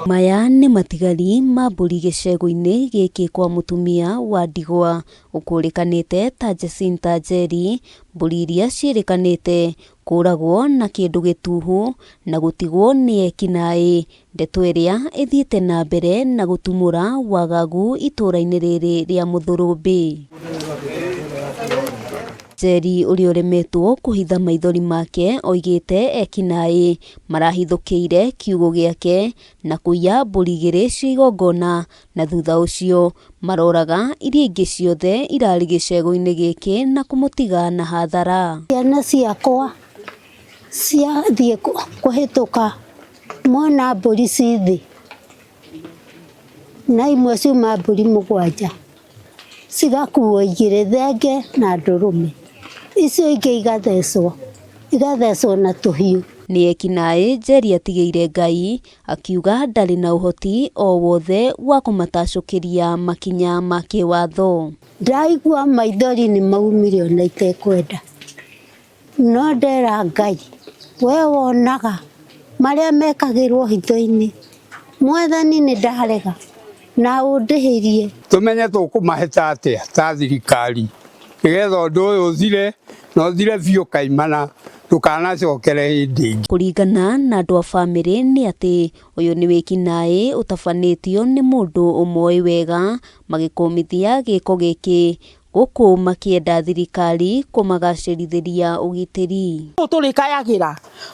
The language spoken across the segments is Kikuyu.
Maya nĩ matigari ma mbũri gĩcegũ-inĩ gĩkĩ kwa mũtumia wa ndigwa ũkũrĩkanĩte ta Jacinta Njeri, mbũri iria ciĩrĩkanĩte kũragwo na kĩndũ gĩtuhu na gũtigwo nĩ ekinaĩ, ndeto ĩrĩa ĩthiĩte na mbere na gũtumũra wagagu itũra-inĩ rĩrĩ rĩa Mũthũrũmbĩ. Njeri ũrĩa ũremetwo kũhitha maithori make oigĩte ekinaĩ marahithũkĩire kiugũ gĩake na kũiya mbũri igĩrĩ cia igongona na thutha ũcio maroraga iria ingĩ ciothe irarĩ gĩcegũ-inĩ gĩkĩ na kũmũtiga na hathara. Ciana ciakwa ciathiĩ kũhĩtũka mona mbũri ci thĩ na imwe ciuma mbũri mũgwanja cigakuo igĩrĩ thenge na ndũrũme, icio ingĩ igathecwo, igathecwo na tũhiũ. Nĩ ekinaĩ Njeri atigĩire Ngai akiuga ndarĩ na ũhoti o wothe wa kũmatacũkĩria makinya ma kĩwatho. Ndaigua maithori nĩ maumire ona itekwenda. No ndera Ngai, we wonaga marĩa mekagĩrwo hitho-inĩ, Mwathani nĩ ndarega na ũndĩhĩrie. Tũmenye tũkũmahĩta atĩa ta thirikari nĩgetha ũndũ ũyũ ũthire na ũthire biũ kaimana ndũkanacokere hĩndĩ ĩngĩ. Kũringana na andũ a bamĩrĩ nĩ atĩ ũyũ nĩ wĩkinaĩ ũtabanĩtio nĩ mũndũ ũmoĩ wega magĩkũmithia gĩko gĩkĩ Gũkũ makĩenda thirikari kũmagacĩrithĩria ũgitĩri. Ũũ tũrĩkayagĩra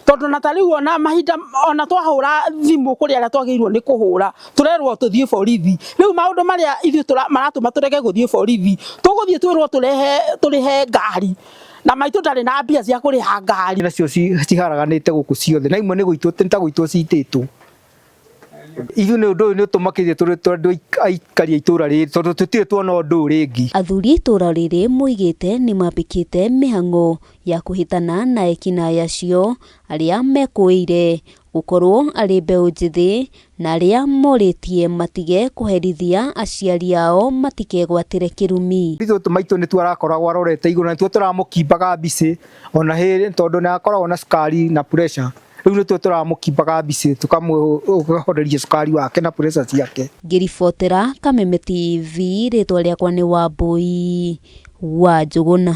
tondũ na ta rĩu ona mahinda ona twahũra thimũ kũrĩ arĩa twagĩrĩirwo nĩ kũhũra tũrerwo tũthiĩ borithi. Rĩu maũndũ marĩa ithuĩ maratũma tũrege gũthiĩ borithi, tũgũthiĩ twĩrwo tũrehe tũrĩhe ngari na maitũ ndarĩ na mbia cia kũrĩha ngari. Nacio ciharaganĩte gũkũ ciothe na imwe nĩ gũitwo nĩ ta gũitwo citĩtwo. Ithuĩ nĩ ũndũ ũyũ nĩ ũtũmakĩtie tũrĩ andũ aikari a itũra rĩrĩ tondũ tũtirĩ tuona ũndũ ũyũ rĩngĩ. Athuri a itũra rĩrĩ moigĩte nĩmambĩkĩte mĩhang'o ya kũhĩtana na ekinaĩ acio arĩa mekũĩire gũkorwo arĩ mbeũ njĩthĩ na arĩa morĩtie matige kũherithia aciari ao matikegwatĩre kĩrumi. Ithuĩ maitũ nĩtuo arakoragwo arorete igũrũ na nĩtuo tũramũkimbaga mbicĩ ona tondũ nĩ akoragwo na cukari na pressure. Rĩu nĩtuo tũramũkimbaga mbicĩ tũkamũhoreria cukari wake na pressure ciake. Ngĩribotera Kameme TV, rĩtwa rĩakwa nĩ Wambũi wa Njũgũna.